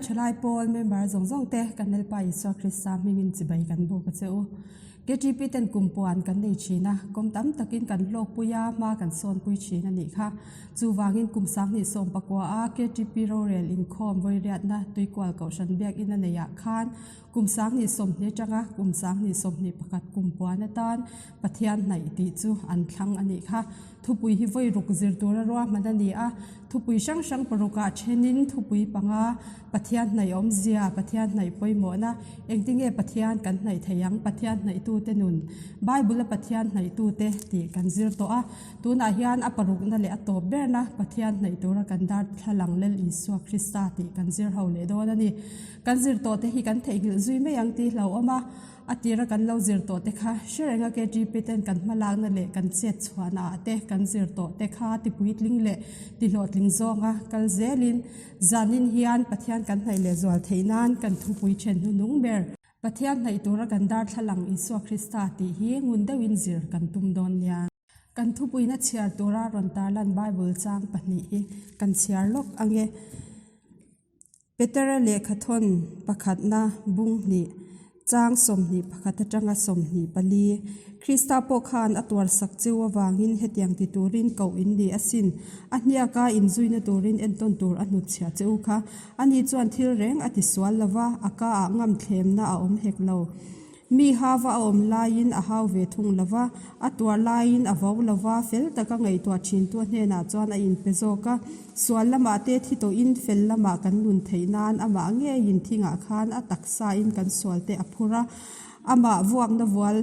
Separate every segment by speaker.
Speaker 1: Thalai Pawl member zawng zawng te kan Lalpa Isua Krista hmingin chibai kan buk a che u. KTP ten kum puan kan nei thin a, kawm tam takin kan hlawkpui a, hma kan sawnpui thin a nih kha. Chuvangin kum 2019 a KTP rorel inkhawm vawiriatna Tuikual Kohhran Biakinn a neihah khan kum 2020 atanga kum 2021 kum puan atan Pathian hnaih tih chu an thlang a nih kha. Thupui hi vawi ruk zir tura ruahman a ni a, thupui hrang hrang parukah thenin thupui panga Pathian hnaih awmzia, Pathian hnaih pawimawhna, engtinge Pathian kan hnaih thei ang, Pathian hnaihtute nun, Bible-a Pathian hnaihtute tih kan zir tawh a. Tunah hian a parukna leh a tawp berna Pathian hnaih tura kan dar thlalang Lal Isua Krista tih kan zir ho leh dawn a ni. Kan zir tawhte hi kan theihnghilh zui mai ang tih hlauhawm a. A tira kan lo zir tawh te kha hre renga KTP ten kan hmalakna leh kan chet chhuahna ah te kan zir tawh te kha ti puitling leh ti hlawhtling zawnga kal zelin zanin hian Pathian kan hnaih leh zual theih nan kan thupui then hnunung ber Pathian hnaih tura kan darthlalang Isua Krista tih hi ngun deuhin zir kan tum dawn nia. Kan thupuina chhiar tura rawn tarlan Bible chang pahnih hi kan chhiar lawk ange. Petera lehkhathawn pakhatna bung hnih, chang 21 atanga 24, Krista pawh khan a tuarsak cheu avangin hetiang ti turin koh in ni asin, a hniaka inzuina turin entawn tur a hnutchhiah che u kha. Ani chuan thil reng a tisual lova, a ka ah ngamthlemna a awm hek lo. Mi hava a awm laiin a hau ve thung lo va, a tuar laiin a vo lo va, fel taka ngaihtuah thintu a hnenah chuan a inpe zawk a. Sual lamah te thi tawhin fel lamah kan nun theih nan amah ngeiin thingah khan a taksain kan sual te a phur a, amah vuakna vual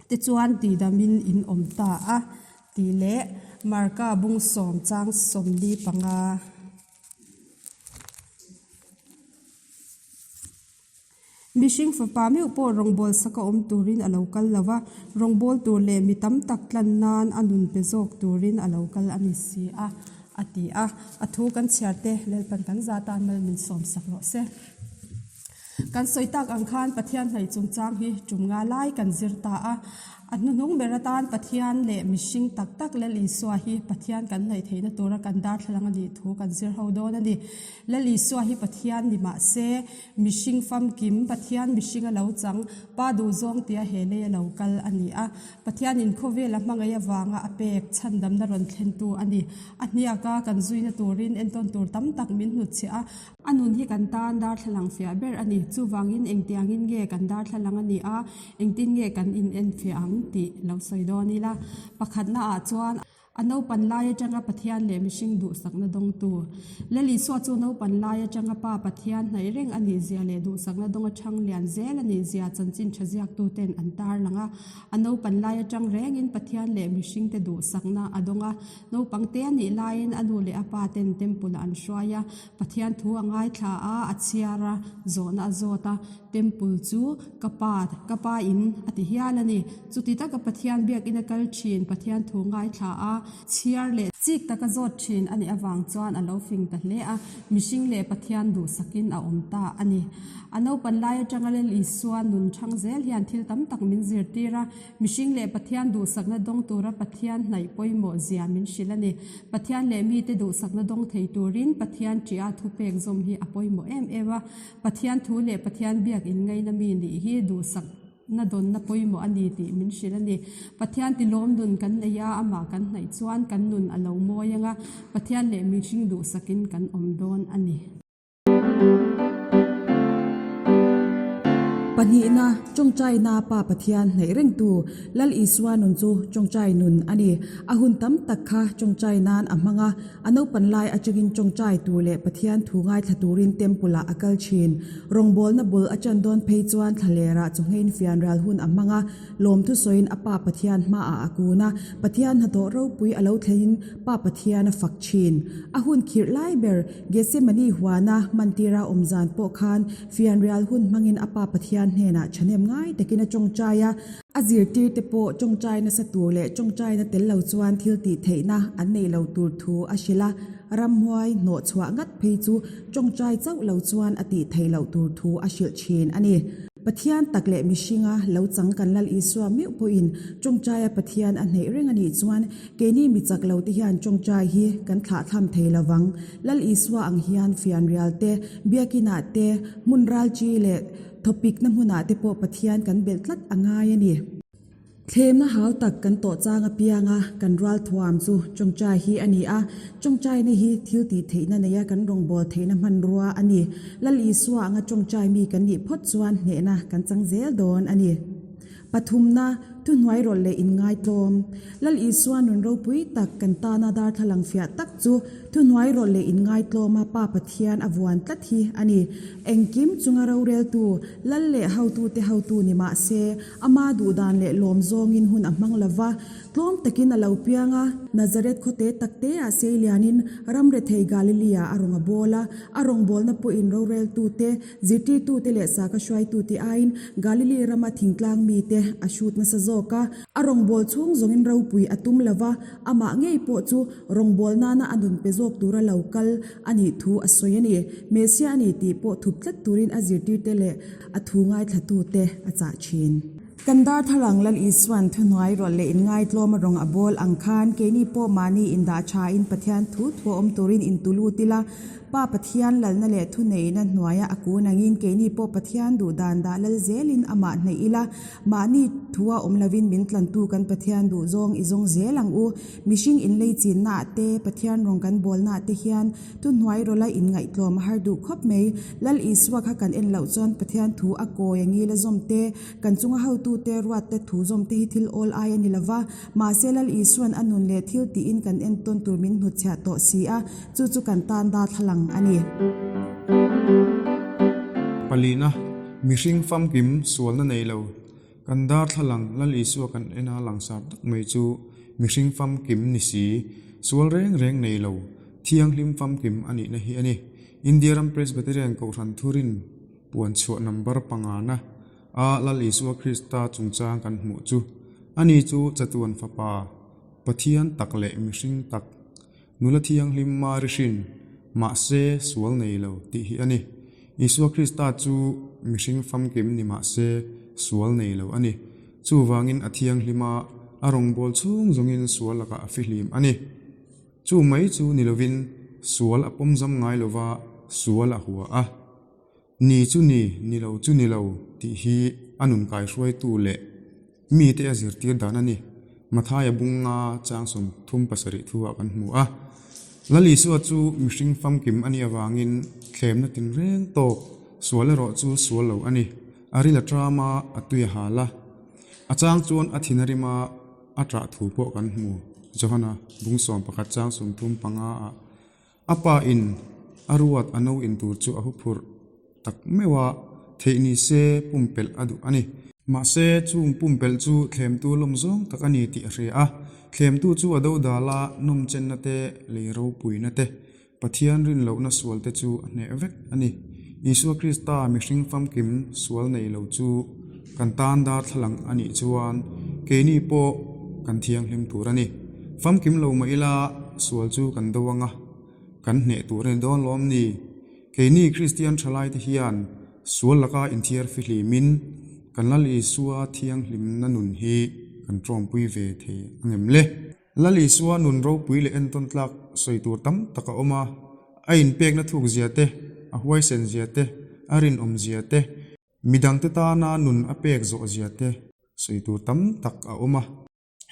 Speaker 1: te chuan tidamin in awm ta a tih leh Marka bung sawm chang 45. Mihring fapa meuh pawh rawngbâwl saka awm tûrin a lo kal lo va, rawngbâwl tûr leh mi tam tak tlan nân a nun pe zâwk tûrin a lo kal a ni si a, a ti a. A thu kan chhiar te, Lalpan kan za tân mal min sâwmsak rawh se. Kan sawi tâk ang khân Pathian hnaih chungchâng hi ṭum nga lai kan zir ta a. A hnuhnung ber atan Pathian leh mihring tak tak Lal Isua hi Pathian kan hnaih theihna tura kan darthlalang a nih thu kan zir ho dawn a ni. Lal Isua hi Pathian ni mah se, mihring famkim, Pathian mihring a lo chang, Pa duhzawng tia he lei a lo kal a ni a. Pathianin khawvel a hmangaih avanga a pek chhandamna rawn thlentu a ni. A hniaka kan zuina turin entawn tur tam tak min hnutchhiah a. A nun hi kan tan darthlalang fiah ber a ni. Chuvangin engtiangin nge kan darthlalang a ni a, engtin nge kan inenfiah ang tih lo sawi dawn ila. Pakhatnaah chuan. A naupan lai atanga Pathian leh mihring duhsakna dawngtu. Lal Isua chu naupan lai atanga Pa Pathian hnaih reng a nih zia leh duhsakna dawnga chhang lian zel a nih zia chanchin tha ziaktuten an tarlang a. A naupan lai atang rengin Pathian leh mihringte duhsakna a dawng a. Naupang te a nih laiin a nu leh a pa ten temple-ah an hruai a. Pathian thu a ngaithla a, a chhiar a, zawhna a zawt a. Temple chu ka pa, ka pa in a ti hial a ni. Chuti taka Pathian biakina kal thin, Pathian thu ngaithla a, chhiar leh chik taka zawt thin a nih avang chuan a lo fing ta hle a, mihring leh Pathian duhsakin a awm ta a ni. A naupan lai atanga Lal Isua nun thang zel hian thil tam tak min zirtir a, mihring leh Pathian duhsakna dawng tura Pathian hnaih pawimawh zia min hrilh a ni. Pathian leh mite duhsakna dawng thei turin Pathian ṭiha thupek zawm hi a pawimawh em em a. Pathian thu leh Pathian biak inngaina mi nih hi duhsak na dawnna pawimawh a ni tih min hrilh a ni. Pathian tilawm nun kan nei a, amah kan hnaih chuan kan nun a lo mawi ang a, Pathian leh mihring duhsakin kan awm dawn a ni.
Speaker 2: Pahnihna, Tawngtaina Pa Pathian hnaih rengtu Lal Isua nun chu tawngtai nun a ni. A hun tam tak kha tawngtai nan a hmang a, A naupan lai atangin tawngtai tur leh Pathian thu ngaithla turin Temple ah a kal thin. Rawngbawlna bul a chan dawn phei chuan thlalerah chawnghein fianral hun a hmang a, lawmthu sawiin a Pa Pathian hmaah a kun a, Pathian hnathawh ropui a lo thlenin Pa Pathian a fak thin. A hun khirh lai ber Gethsemane huana hmantira awm zan pawh khan fianrial hun hmangin a Pa Pathian hnenah thahnem ngai takin a tawngtai a, A zirtirte pawh tawngtai nasa tur leh tawngtaina tel lo chuan thil tih theihna an nei lo tur thu a hrilh a, ramhuai hnawh chhuah ngat phei chu tawngtai chauh lo chuan a tih theih loh tur thu a hrilh thin a ni. Pathian tak leh mihringa lo chang kan Lal Isua meuh pawhin tawngtaia Pathian a hneih reng a nih chuan keini mi chak lo te hian tawngtai hi kan thlahthlam thei lo vang. Lal Isua ang hian fianrial te, biakinah te, hmun ralchi leh thawpikna hmunah te pawh Pathian kan belh tlat a ngai a ni. Thlemna hau tak kan tawh chang apianga kan rual thuam chu tawngtai hi a ni a, tawngtaina hi thil tih theihna neia kan rawngbâwl theihna hmanrua a ni. Lal Isua anga tawngtai mi kan nih phawt chuan hnehna kan chang zel dawn a ni. Pathumna, thuhnuai rawlh leh inngaitlawm. Lal Isua nun ropui tak kan tana darthlalang fiah tak chu thuhnuai rawlh leh inngaitlawma Pa Pathian a vuan tlat hi a ni. Engkim chunga roreltu, Lal leh hotute hotu ni mah se, Ama duhdan leh lawm zawngin hun a hmang lo va, tlawm takin a lo piang a. Nazareth khawte takteah sei lianin ram rethei Galilee-ah a rawn a bawl a. A rawngbawlna pawhin roreltute, zirtirtute leh saka hruaitute aiin Galilee rama thingtlang mite a hrut nasa zawk a. A rawngbâwl chhung zawngin ropui a tum lo va, amah ngei pawh chu rawngbâwl nana a nun pe zawk tura lo kal a nih thu a sawi a ni. Messiah a ni tih pawh thup tlat turin a zirtirte leh A thu ngaithlatute a chah thin. Kan darthlalang Lal Isua'n thuhnuai rawlh leh inngaitlawm a rawng a bawl ang khan keini pawh mahni indah thain Pathian thu thu a awm turin intu lut ila, Pa Pathian lalna leh thuneihna hnuaia a kun angin keini pawh Pathian duh dan dah lal zelin amah hnaih ila, mahni thua awm lovin min tlantu kan Pathian duh zawng i zawng zel ang u. Mihring inlei chinnaah te, Pathian rawng kan bawlnaah te hian Thuhnuai rawla inngaihtlawm a har duh khawp mai. Lal Isua kha kan en loh chuan Pathian thu a kawi a ngil a zawm te, kan chunga hotute ruatte thu zawm te hi thil awl ai a ni lo va. Mahse Lal Isua'n a nun leh thil tiin kan entawn tur min hnutchhiah tawh si a, chu chu kan tan da thlalang a ni.
Speaker 3: Palina, mihring famkim sualna nei lo. Kan darthlalang Lal Isua kan en a langsar tak mai chu mihring famkim ni si, sual reng reng nei lo, thianghlim famkim a nihna hi a ni. India ram Presbyterian Kohhran Thurin puan chhuah number pangana a Lal Isua Krista chungchang kan hmuh chu ani chu chatuan fapa, Pathian tak leh mihring tak, Nula thianghlim Mari hrin, mahse sual nei lo tih hi a ni. Isua Krista chu mihring famkim ni mahse sual nei lo a ni. Chuvangin a thianghlim a, a rawngbâwl chhung zawngin sual lakah a fihlim a ni. Chu mai chu ni lovin sual a pawmzam ngai lova sual a hua a. Ni chu ni, ni lo chu ni lo tih hi a nun kaihruaitu leh mite a zirtir dan a ni. Mathaia bunga chang 37 thu ah kan hmu a. Lal Isua chu mihring famkim a nih avangin thlemna tinreng tawk sual erawh chu sual lo a ni. A ril a ṭam a, a tui a hal a. A chang chuan a thin a rim a, a ṭah thu pawh kan hmu. Johana bung 11 chang 35 ah. A pa in a ruat a no in tur chu a huphurh tak meuh a, theih ni se pumpelh a duh a ni. Mahse, chung pumpelh chu thlemtu lawm zawng tak a ni tih a hria a, thlemtu chu a dodal a, nawmchenna te, lei ropuina te, Pathian rinlohna sual te chu a hneh vek a ni. Isua Krista mihring famkim sual nei lo chu kan tan darthlalang a nih chuan keini pawh kan thianghlim tur a ni. Famkim lo mah ila sual chu kan do anga kan hneh tur a ni dawn lawm ni? Keini Kristian thalaite hian sual laka inthiar fihlimin kan Lal Isua thianghlimna nun hi kan tawmpui ve thei angem le? Lal Isua nun ropui leh entawn tlak sawi tur tam tak a awm a, a inpekna thuk zia te, a huaisen zia te, a rinawm zia te, midangte tana nun a pek zawh zia te sawi tur tam tak a awm a.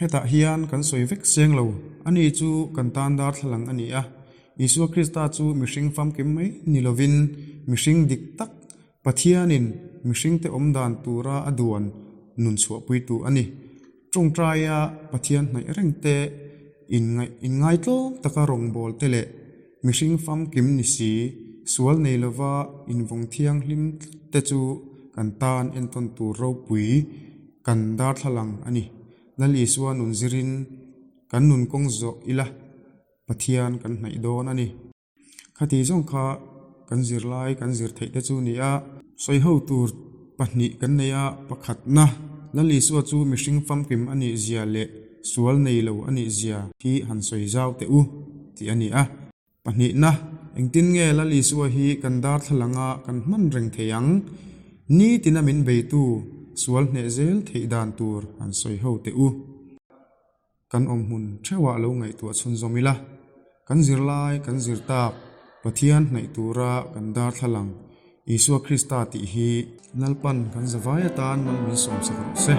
Speaker 3: Hetah hian kan sawi vek seng lo, ani chu kan tan darthlalang a ni a. Isua Krista chu mihring famkim mai ni lovin mihring dik tak, Pathianin mihringte awm dan tura a duan nun chhuahpuitu a ni. Tawngtaia Pathian hnaih reng te, inngaihtlawm taka rawngbâwl te leh mihring famkim ni si, sual nei lova invawng thianghlim tlat te chu kan tan entawn tur ropui kan darthlalang a ni. Lal Isua nun zirin kan nun kawng zawh ila Pathian kan hnaih dawn a ni. Khati zawng kha kan zirlai kan zir theih te chu ni a. Sawi ho tur pahnih kan nei a, pakhatna, Lal Isua chu mihring famkim a nih zia leh sual nei lo a nih zia hi han sawi zau teh u tih a ni a. Pahnihna, engtin nge Lal Isua hi kan darthlalanga kan hman reng thei ang? Nitina min beitu sual hneh zel theih dan tur han sawi ho teh u. Kan awm hmun theuhah lo ngaihtuah chhunzawm ila, kan zirlai kan zir tak Pathian hnaih tura kan darthlalang Isua Krista tih hi Lalpan kan zavai atan mal min sawmsak rawh se.